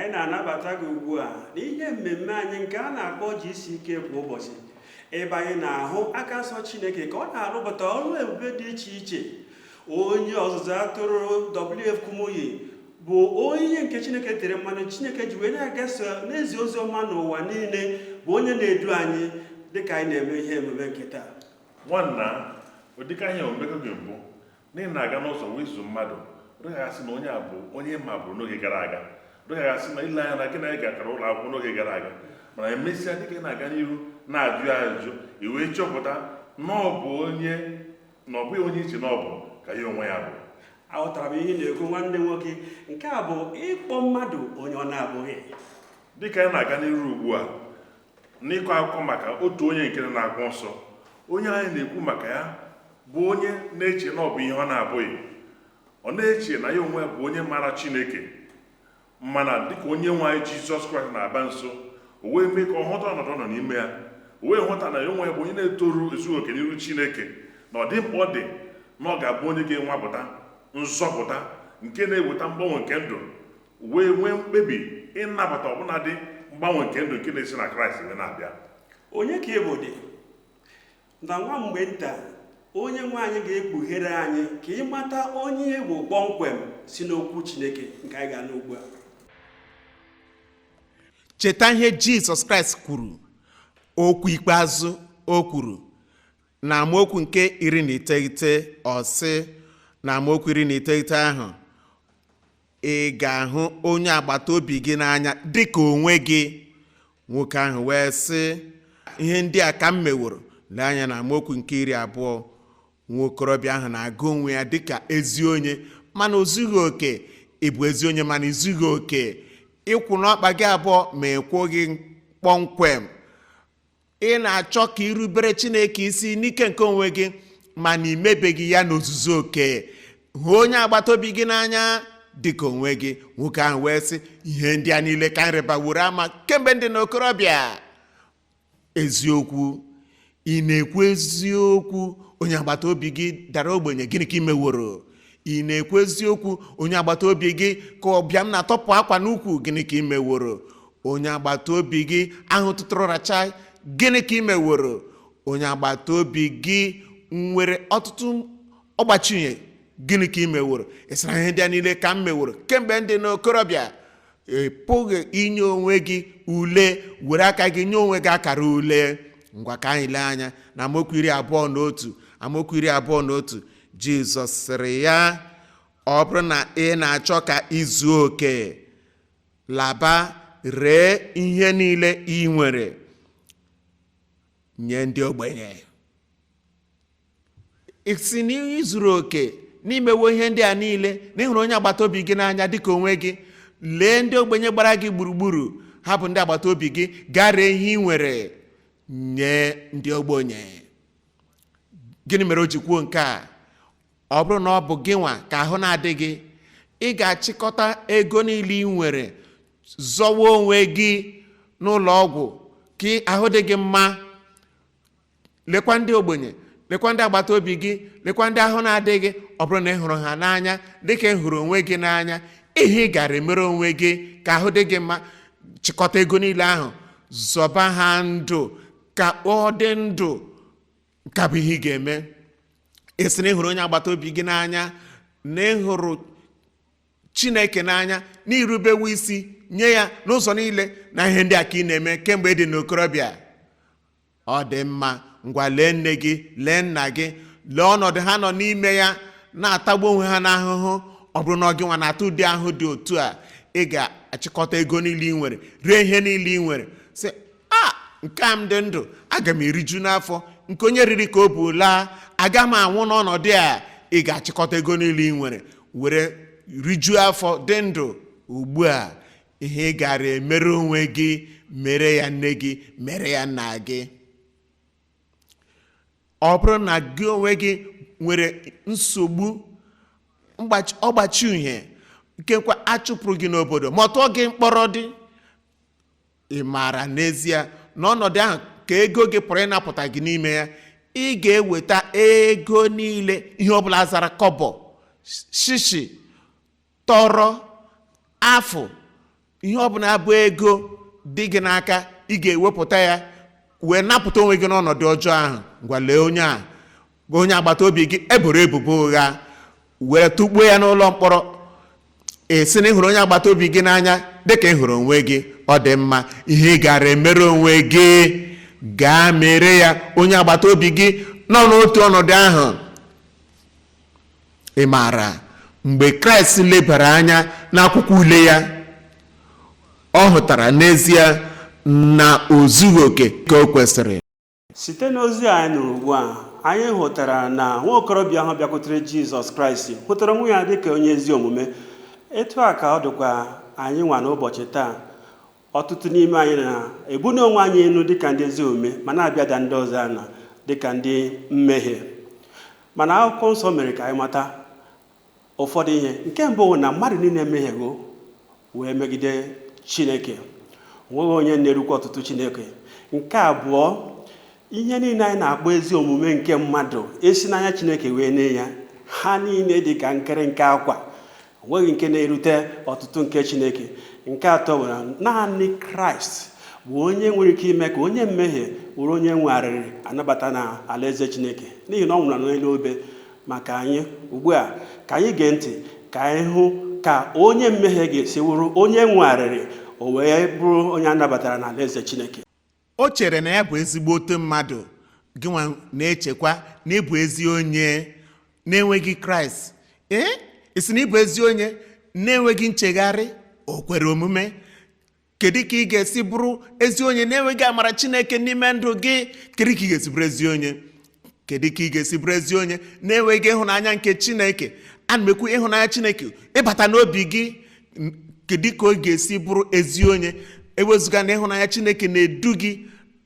Anyị na-anabata gị ugbu a n'ihe mmemme anyị nke a na-akpọ GCK kwa ụbọchị, ebe anyị na-ahụ aka nsọ Chineke ka ọ na-arụpụta ọrụ ebube dị iche iche. Onye ọzụzụ atụrụ WF Kumuyi bụ onye nke Chineke tere mmanụ, Chineke ji wee na-agasa n'ezi ozi ọma n'ụwa niile, bụ onye na-edu anyị dịka anyị na-eme ihe emume nke taa. Nwanna, ụdịka ihe omego gị mbụ na ị na-aga n'ụzọ wee zu mmadụ rịghasị na onye a bụ onye ị mabụrụ n'oge gara aga, rịghasị na ile anya na gị na ị gakọrọ ụlọ akwụkwọ n'oge gara aga, mana emesịa dịka ị na-aga n'iru na-ajụ ya ajụjụ, i wee chọpụta na ọ bụ onye na ọ bụghị onye iche na ọ bụ ka ya onwe ya bụ. Aghọtara m ihe ị na-ekwu, nwanne nwoke. Nke a bụ ịkpọ mmadụ onye ọ na-abụghị. Dịka anyị na-aga n'iru ugbu a n'ịkọ akụkọ maka otu onye nke nọ n'akwụkwọ nsọ, onye anyị na-ekwu maka ya bụ onye na-eche na ọ bụ ihe ọ na-abụghị. Ọ na-eche na ya onwe ya bụ onye maara Chineke, mana dịka onye nwe anyị Jizọs Kraịst na-aba nso, o wee mee ka ọ hụta ọnọdụ ọ nọ n'ime ya. O wee hụta na ya onwe ya bụ onye na-etoru ezughị oke n'iru Chineke, na ọ dị mkpa ọ dị na ọ ga-abụ onye ga-enwapụta nzọpụta nke na-eweta mgbanwe nke ndụ, wee nwee mkpebi ịnabata ọbụnadị mgbanwe nke ndụ nke na-esi na Kraịst wee na-abịa. Onye ka ị bụ dị na nwa mgbe nta, onye nwe anyị ga-ekpughere anyị ka ị mata onye ị bụ kpọmkwem si n'okwu Chineke nke anyị ga-anụ ugbu a. Cheta ihe Jizọs Kraịst kwuru, okwu ikpeazụ o kwuru na amaokwu nke 19. Ọ sị na amaokwu 19 ahụ, ị ga-ahụ onye agbata obi gị n'anya dịka onwe gị. Nwoke ahụ wee sị, ihe ndị a ka m meworo. Lee anya na amaokwu nke 20. Nwa okorobịa ahụ na-agụ onwe ya dịka ezi onye, mana o zughị oke. Ị bụ ezi onye mana ị zughị oke. Ịkwụ n'ọkpa gị abụọ ma ị kwụghị kpọmkwem. Ị na-achọ ka ị rubere Chineke isi n'ike nke onwe gị, mana ị mebeghị ya n'ozuzu oke. Hụ onye agbata obi gị n'anya dịka onwe gị. Nwoke ahụ wee sị, ihe ndị a niile ka m rịbaworo ama kemgbe m dị n'okorobịa. Eziokwu, ị na-ekwu eziokwu. Onye agbata obi gị dara ogbenye, gịnị ka ị meworo? Ị na-ekwu eziokwu. Onye agbata obi gị ka ụbịam na-atọpụ akwa n'ukwu, gịnị ka ị meworo? Onye agbata obi gị ahụ tụtụrụ racha, gịnị ka ị meworo? Onye agbata obi gị nwere ọtụtụ ọgbachinye, gịnị ka ị meworo? Ị sịra ihe ndị a niile ka m meworo kemgbe m dị n'okorobịa. Ị pụghị inye onwe gị ule, were aka gị nye onwe gị akara ule. Ngwa, ka anyị lee anya na amaokwu 21. Amaokwu 21, Jizọs sịrị ya, ọ bụrụ na ị na-achọ ka ị zuo oke, laba ree ihe niile ị nwere nye ndị ogbenye. Ị sị na ị zuru oke n'imewo ihe ndị a niile, na ịhụrụ onye agbata obi gị n'anya dịka onwe gị. Lee ndị ogbenye gbara gị gburugburu, ha bụ ndị agbata obi gị. Gaa ree ihe ị nwere nye ndị ogbenye. Gịnị mere o ji kwuo nke a? Ọ bụrụ na ọ bụ gị nwa ka ahụ na-adịghị, ị ga-achịkọta ego niile ị nwere zọwa onwe gị n'ụlọ ọgwụ ka ahụ dị gị mma. Lekwa ndị ogbenye, lekwa ndị agbata obi gị, lekwa ndị ahụ na-adịghị. Ọ bụrụ na ị hụrụ ha n'anya dịka ị hụrụ onwe gị n'anya, ihe ị gara emere onwe gị ka ahụ dị gị mma, chịkọta ego niile ahụ zọba ha ndụ ka ọ dị ndụ. Nke bụ ihe ị ga-eme. Ị sị na ị hụrụ onye agbata obi gị n'anya, na ị hụrụ Chineke n'anya, na irubewo isi nye ya n'ụzọ niile, na ihe ndị a ka ị na-eme kemgbe ị dị n'okorobịa. Ọ dị mma. Ngwa, lee nne gị, lee nna gị, lee ọnọdụ ha nọ n'ime ya, na-atagbu onwe ha n'ahụhụ. Ọ bụrụ na ọ gị nwa na-ata ụdị ahụ dị otu a, ị ga-achịkọta ego niile ị nwere, ree ihe niile ị nwere, sị, a nke a m dị ndụ, aga m eriju n'afọ, nke onye riri ka o bu laa, aga m anwụ n'ọnọdụ a. Ị ga-achịkọta ego niile ị nwere were rijuo afọ, dị ndụ ugbu a. Ihe ị gara emere onwe gị, mere ya nne gị, mere ya nna gị. Ọ bụrụ na gị onwe gị nwere nsogbu ọgbachi uhie, nkekwa achụpụrụ gị n'obodo ma ọ tụọ gị mkpọrọ, dị ị maara n'ezie na ọnọdụ ahụ ka ego gị pụrụ ịnapụta gị n'ime ya, ị ga-eweta ego niile, ihe ọbụla zara kọbọ, shishi, tọrọ, afụ. Ihe ọbụla bụ ego dị gị n'aka, ị ga-ewepụta ya wee napụta onwe gị n'ọnọdụ ọjọọ ahụ. Ngwa, lee onye a, onye agbata obi gị eboro ebubo ụgha wee tụgbuo ya n'ụlọ mkpọrọ. Ị sị na ị hụrụ onye agbata obi gị n'anya dịka ị hụrụ onwe gị. Ọ dị mma, ihe ị gara emere onwe gị, gaa mere ya onye agbata obi gị nọ n'otu ọnọdụ ahụ. Ị maara, mgbe Kraịst lebara anya n'akwụkwọ ule ya, ọ hụtara n'ezie na o zughị oke ka o kwesịrị. Site n'ozi anyị nụrụ ugbu a, anyị hụtara na nwa okorobịa ahụ bịakwutere Jizọs Kraịst hụtara onwe ya dịka onye ezi omume. Etu a ka ọ dịkwa anyị nwa n'ụbọchị taa. Ọtụtụ n'ime anyị na-ebuli onwe anyị elu dịka ndị ezi omume, ma na-abịada ndị ọzọ ana dịka ndị mmehie. Mana akwụkwọ nsọ mere ka anyị mata ụfọdụ ihe. Nke mbụ bụ na mmadụ niile emehiego wee megide Chineke, onweghị onye na-erukwa ọtụtụ Chineke. Nke abụọ, ihe niile anyị na-akpọ ezi omume nke mmadụ esi n'anya Chineke wee nee ya, ha niile dị ka nkịrịnka akwa, onweghị nke na-erute ọtụtụ nke Chineke. Nke atọ bụ na naanị Kraịst bụ onye nwere ike ime ka onye mmehie wụrụ onye nwegharịrị anabata na alaeze Chineke, n'ihi na ọ nwụrụ n'elu obe maka anyị. Ugbu a ka anyị gee ntị ka anyị hụ ka onye mmehie ga-esi wụrụ onye nwegharịrị, o wee bụrụ onye anabatara na alaeze Chineke. O chere na ya bụ ezigbo otu mmadụ. Gị nwa na-echekwa na ịbụ ezi onye na-enweghị Kraịst? Ee, ị sị na ịbụ ezi onye na-enweghị nchegharị? O kwere omume? Kedu ka ị ga-esi bụrụ ezi onye na-enweghị amara Chineke n'ime ndụ gị? Kedu ka ị ga-esi bụrụ ezi onye? Kedu ka ị ga-esi bụrụ ezi onye na-enweghị ịhụnanya nke Chineke? Ana m ekwu ịhụnanya Chineke ịbata n'obi gị. Kedu ka ọ ga-esi bụrụ ezi onye ewezụga na ịhụnanya Chineke na-edu gị,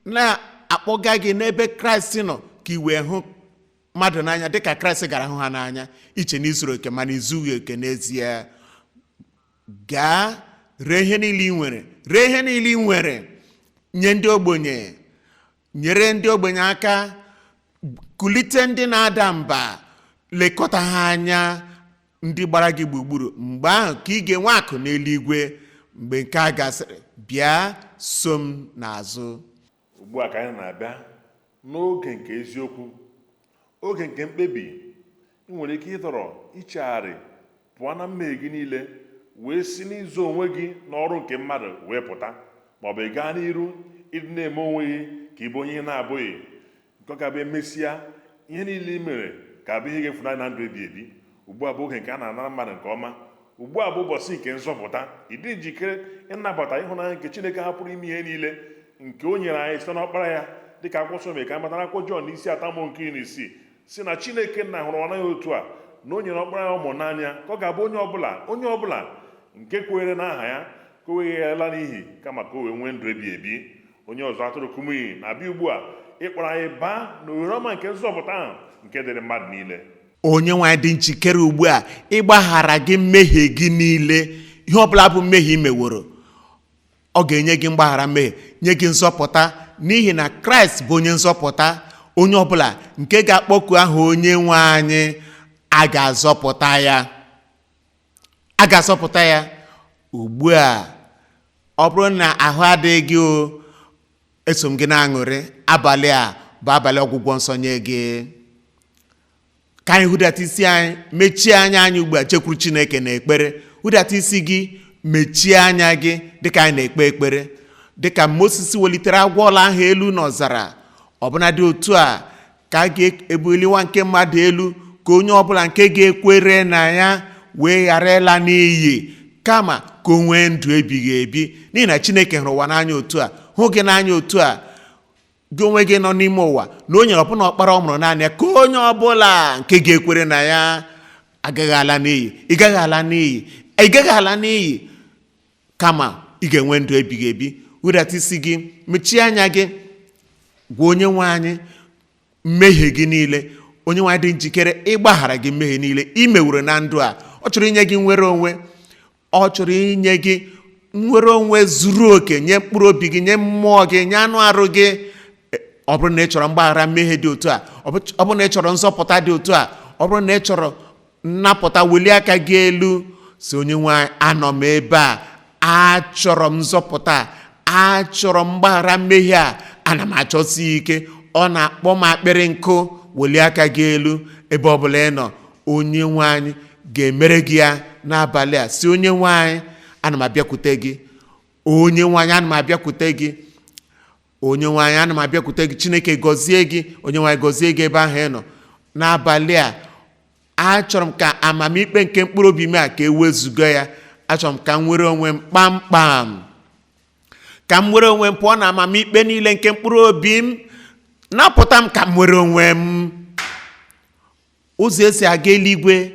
na-akpọga gị n'ebe Kraịst nọ, ka ị wee hụ mmadụ n'anya dịka Kraịst gara hụ ha n'anya? Iche na izuru oke, mana izughị oke n'ezie. Gaa ree ihe niile ị nwere, ree ihe niile ị nwere nye ndị ogbenye, nyere ndị ogbenye aka, kulite ndị na-ada mba, lekọta ha anya, ndị gbara gị gburugburu. Mgbe ahụ ka ị ga-enwe akụ n'eluigwe. Mgbe nke a gasịrị, bịa so m n'azụ. Ugbu a ka anyị na-abịa n'oge nke eziokwu, oge nke mkpebi. Ị nwere ike ịdọrọ ichegharị pụọ na mmehie gị niile, wee si n'izu onwe gị n'ọrụ nke mmadụ wee pụta, ma ọ bụ ị gaa n'iru ịdị na-eme onwe gị ka ị bụ onye ị na-abụghị, nke ọ ga-abụ emesịa, ihe niile ị mere ga-abụ ihe ga-efunarị na ndụ ebi ebi. Ugbu a bụ oge nke a na-anara mmadụ nke ọma. Ugbu a bụ ụbọchị nke nzọpụta. Ị dị njikere ịnabata ịhụnanya nke Chineke hapụrụ ime ihe niile nke o nyere anyị site n'ọkpara ya, dịka akwụkwọ nsọ mere ka anyị mata n'akwụkwọ Jọn n'isi 3 amaokwu nke 16, si na Chineke nna hụrụ ọnaghị otu a na o nyere ọkpara ya ụmụ n'anya, ka ọ ga-abụ onye ọbụla, onye ọbụla nke kwere n'aha ya, ka o wee ghara n'ihi, kama ka o wee nwee ndụ ebi ebi. Onye ọzọ atụrụ Kumuyi na-abịa ugbu a ịkpọrọ anyị baa n'ohere ọma nke nzọpụta ahụ nke dịrị mmadụ niile. Onye nwe anyị dị njikere ugbu a ịgbaghara gị mmehie gị niile. Ihe ọbụla bụ mmehie ị meworo, ọ ga-enye gị mgbaghara mmehie, nye gị nzọpụta, n'ihi na Kraịst bụ onye nzọpụta. Onye ọbụla nke ga-akpọku aha onye nwe anyị, a ga-azọpụta ya, a ga-azọpụta ya. Ugbu a, ọ bụrụ na ahụ adịghị gị, o eso m gị na-aṅụrị. Abalị a bụ abalị ọgwụgwọ nsọ nye gị. Ka anyị hụdata isi anyị, mechie anya anyị ugbu a, chekwuru Chineke na ekpere. Hụdata isi gị, mechie anya gị dịka anyị na-ekpe ekpere. Dịka Moses welitere agwọ ọla ahụ elu n'ọzara, ọbụna dị otu a ka a ga-ebuli nwa nke mmadụ elu, ka onye ọbụla nke ga-ekwere na ya wee ghara ịla n'iyi, kama ka o nwee ndụ ebighị ebi. N'ihi na Chineke hụrụ ụwa n'anya otu a, hụ gị n'anya otu a, gị onwe gị nọ n'ime ụwa, na o nyere ọbụna ọkpara ọ mụrụ naanị ya, ka onye ọbụla nke ga-ekwere na ya agaghị ala n'iyi. Ị gaghị ala n'iyi, ị gaghị ala n'iyi, kama ị ga-enwe ndụ ebighị ebi. Hụdata isi gị, mechie anya gị, gwa onye nwe anyị mmehie gị niile. Onye nwe anyị dị njikere ịgbaghara gị mmehie niile ị meworo na ndụ a. Ọ chọrọ inye gị nnwere onwe, ọ chọrọ inye gị nnwere onwe zuru oke nye mkpụrụ obi gị, nye mmụọ gị, nye anụ arụ gị. Ọ bụrụ na ị chọrọ mgbaghara mmehie dị otu a, ọ bụrụ na ị chọrọ nzọpụta dị otu a, ọ bụrụ na ị chọrọ nnapụta, welie aka gị elu, si onye nwe anyị, anọ m ebe a, Achọrọ m nzọpụta, achọrọ m mgbaghara mmehie a, ana m achọsi ike. Ọ na-akpọ m akpịrị nkụ. Welie aka gị elu ebe ọ bụla ị nọ. Onye nwe anyị ga-emere gị ya n'abalị a. Si, "Onye nwe anyị, ana m abịakwute gị. Onye nwe anyị, ana m abịakwute gị. Onye nwe anyị, ana m abịakwute gị." Chineke gọzie gị. Onye nwe anyị gọzie gị ebe ahụ ị nọ n'abalị a. Achọrọ m ka amamikpe nke mkpụrụ obi m a ka e wezụga ya. Achọrọ m ka m nwere onwe m kpamkpam, ka m nwere onwe m pụọ na amamikpe niile nke mkpụrụ obi m. Napụta m ka m nwere onwe m. Ụzọ esi aga eluigwe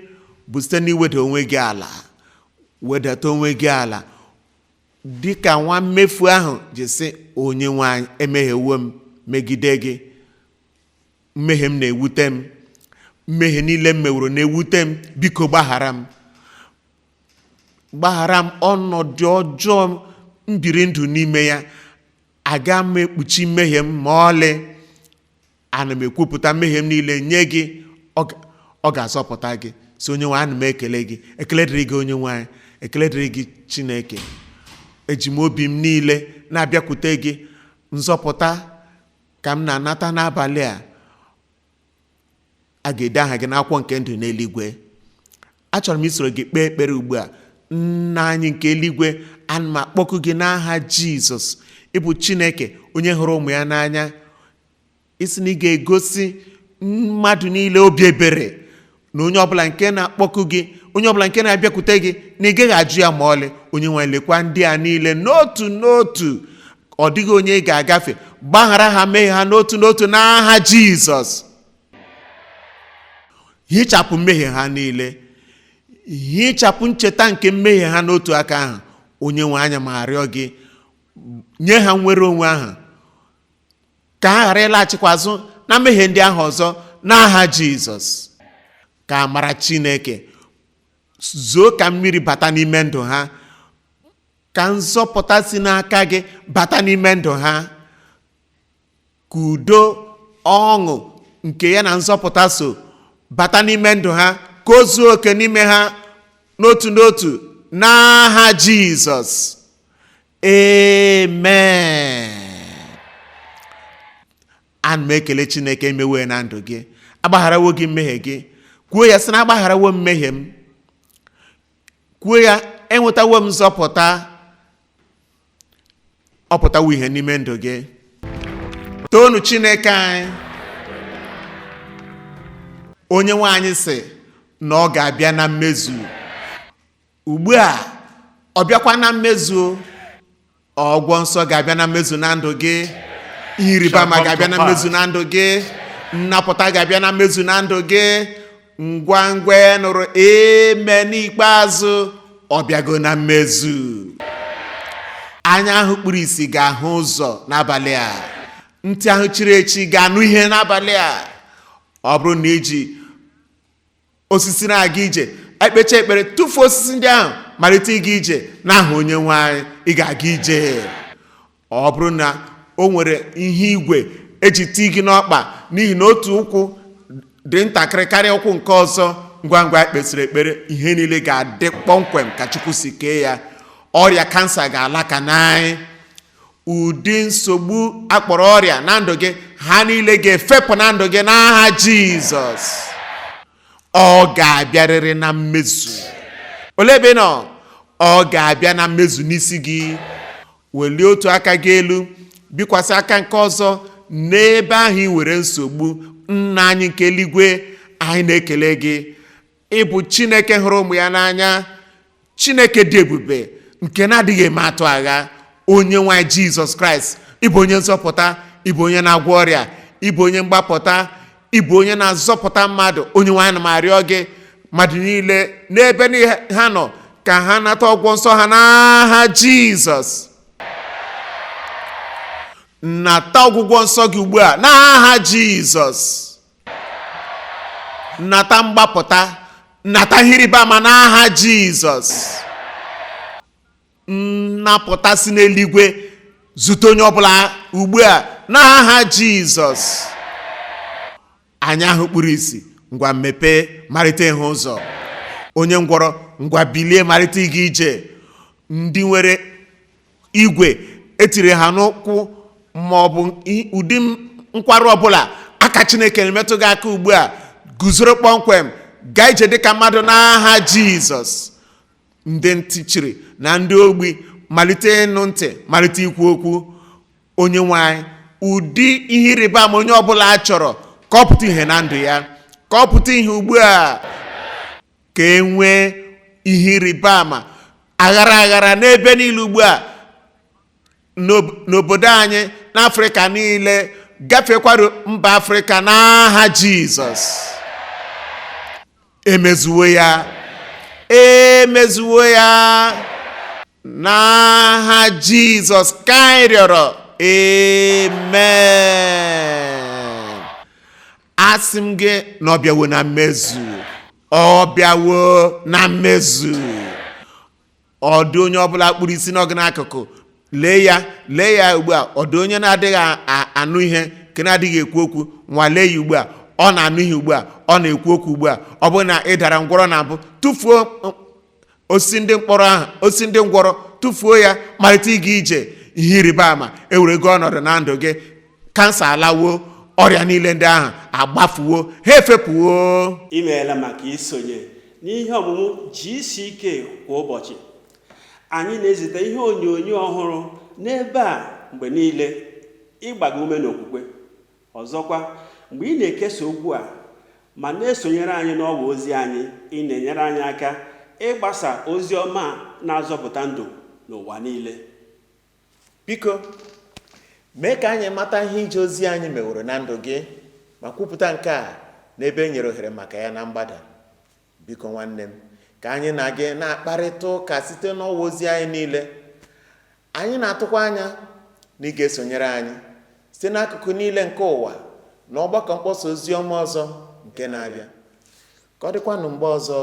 bụ site n'iweda onwe gị ala. Wedata onwe gị ala dịka nwa mmefu ahụ ji sị, "Onye nwe anyị, emehiewo m megide gị. Mmehie m na-ewute m. Mmehie niile m meworo na-ewute m. Biko gbaghara m, gbaghara m ọnọdụ ọjọọ m biri ndụ n'ime ya. Aga m ekpuchi mmehie m ma ọlị. Ana m ekwupụta mmehie m niile nye gị." Ọ ga-azọpụta gị. Si, "Onye nwe, ana m ekele gị. Ekele dịrị gị, Onye nwe anyị. Ekele dịrị gị, Chineke. Eji m obi m niile na-abịakwute gị. Nzọpụta ka m na-anata n'abalị a." A ga-ede aha gị n'akwụkwọ nke ndụ n'eluigwe. Achọrọ m isoro gị kpee ekpere ugbu a. Nna anyị nke eluigwe, ana m akpọku gị n'aha Jizọs. Ịbụ Chineke onye hụrụ ụmụ ya n'anya. Isi na ị ga-egosi mmadụ niile obi ebere, na onye ọbụla nke na-akpọku gị, onye ọbụla nke na-abịakwute gị, na ị gaghị ajụ ya ma ọlị. Onye nwe, lekwa ndị a niile n'otu n'otu. Ọ dịghị onye ị ga-agafe. Gbaghara ha mmehie ha n'otu n'otu n'aha Jizọs. Hichapụ mmehie ha niile, hichapụ ncheta nke mmehie ha n'otu aka ahụ. Onye nwe anya, ma arịọ gị, nye ha nwere onwe ahụ, ka ha ghara ịlaghachikwa azụ na mmehie ndị ahụ ọzọ n'aha Jizọs. Ka amara Chineke zoo ka mmiri bata n'ime ndụ ha, ka nzọpụta si n'aka gị bata n'ime ndụ ha, ka udo, ọṅụ nke ya na nzọpụta so bata n'ime ndụ ha, ka o zuo oke n'ime ha n'otu n'otu n'aha Jizọs. Amen. Ana m ekele Chineke emewe na ndụ gị. Agbagharawo gị mmehie gị. Kwuo ya, sị na agbagharawo mmehie m. Kwuo ya, enwetawo m nzọpụta. Ọ pụtawo ihe n'ime ndụ gị. Toonu Chineke anyị. Onye nwe anyị sị na ọ ga-abịa na mmezu. Ugbu a ọ bịakwa na mmezu. Ọgwọ nsọ ga-abịa na mmezu na ndụ gị. Ihe ịrịba ama ga-abịa na mmezu na ndụ gị. Nnapụta ga-abịa na mmezu na ndụ gị. Ngwa ngwa ị nụrụ eme n'ikpeazụ, ọ bịago na mmezu. Anya ahụ kpuru isi ga-ahụ ụzọ n'abalị a. Ntị ahụ chiri echi ga-anụ ihe n'abalị a. Ọ bụrụ na iji osisi na-aga ije, ekpecha ekpere, tụfuo osisi ndị ahụ, malite ịga ije n'aha Onye nwe anyị. Ị ga-aga ije. Ọ bụrụ na o nwere ihe igwe eji tii gị n'ọkpa n'ihi na otu ụkwụ dị ntakịrị karịa ụkwụ nke ọzọ, ngwa ngwa ekpesịrị ekpere, ihe niile ga-adị kpọmkwem ka Chukwu si kee ya. Ọrịa kansa ga-ala ka n'anyị. Ụdị nsogbu akpọrọ ọrịa na ndụ gị, ha niile ga-efepụ na ndụ gị n'aha Jizọs. Ọ ga-abịarịrị na mmezu. Olee ebe ị nọ? Ọ ga-abịa na mmezu n'isi gị. Welie otu aka gị elu, bikwasị aka nke ọzọ n'ebe ahụ ị nwere nsogbu. Nna anyị nke eluigwe, anyị na-ekele gị. Ịbụ Chineke hụrụ ụmụ ya n'anya, Chineke dị ebube nke na-adịghị eme atụ agha. Onye nwe anyị Jizọs Kraịst, ịbụ onye nzọpụta, ịbụ onye na-agwọ ọrịa, ịbụ onye mgbapụta, ịbụ onye na-azọpụta mmadụ. Onye nwe anyị, na m arịọ gị, mmadụ niile n'ebe ha nọ, ka ha nata ọgwọ nsọ ha n'aha Jizọs. Nata ọgwụgwọ nsọ gị ugbu a n'aha Jizọs. Nata mgbapụta, nata ihe ịrịba ama n'aha Jizọs. Nnapụta si n'eluigwe zute onye ọbụla ugbu a n'aha Jizọs. Anya ahụ kpuru isi, ngwa mepee, malite ịhụ ụzọ. Onye ngwọrọ, ngwa bilie, malite ịga ije. Ndị nwere igwe etiri ha n'ụkwụ ma ọ bụ ụdị nkwarụ ọbụla, aka Chineke na-emetụ gị aka ugbu a. Guzoro kpọmkwem, gaa ije dịka mmadụ n'aha Jizọs. Ndị ntị chiri na ndị ogbi malite ịnụ ntị, malite ikwu okwu. Onye nwe anyị, ụdị ihe ịrịba ama onye ọbụla chọrọ ka ọ pụta ihe na ndụ ya, ka ọ pụta ihe ugbu a, ka e nwee ihe ịrịba ama aghara aghara n'ebe niile ugbu a, n'obodo anyị, n'Afrịka niile, gafekwara mba Afrịka n'aha Jizọs. Emezuwo ya, emezuwo ya n'aha Jizọs ka anyị rịọrọ, amen. Asị m gị na ọ bịawo na mmezu, ọ bịawo na mmezu. Ọ dị onye ọbụla kpuru isi n'ọgụ n'akụkụ, lee ya, lee ya ugbu a. Ọ dị onye na-adịghị anụ ihe, nke na-adịghị ekwu okwu, nwalee ya ugbu a. Ọ na-anụ ihe ugbu a, ọ na-ekwu okwu ugbu a. Ọ bụrụ na ị dara ngwọrọ na mbụ, tụfuo osisi ndị mkpọrọ ahụ, osisi ndị ngwọrọ, tụfuo ya, malite ịga ije. Ihe ịrịba ama ewerego ọnọdụ na ndụ gị. Kansa alawo, ọrịa niile ndị ahụ agbafuwo, ha efepụwo. Imeela maka isonye n'ihe ọmụmụ GCK kwa ụbọchị. Anyị na-ezite ihe onyonyo ọhụrụ n'ebe a mgbe niile ịgba gị ume n'okwukwe. Ọzọkwa, mgbe ị na-ekesa okwu a ma na-esonyere anyị n'ọwa ozi anyị, ị na-enyere anyị aka ịgbasa ozi ọma a na-azọpụta ndụ n'ụwa niile. Biko mee ka anyị mata ihe ije ozi anyị meworo na ndụ gị, ma kwupụta nke a n'ebe e nyere ohere maka ya na mgbada. Biko nwanne m, ka anyị na gị na-akparịta ụka site n'ọwa ozi anyị niile. Anyị na-atụkwa anya na ị ga-esonyere anyị site n'akụkụ niile nke ụwa na ọgbakọ mkpọsa ozi ọma ọzọ nke na-abịa. Ka ọ dịkwanụ mgbe ọzọ.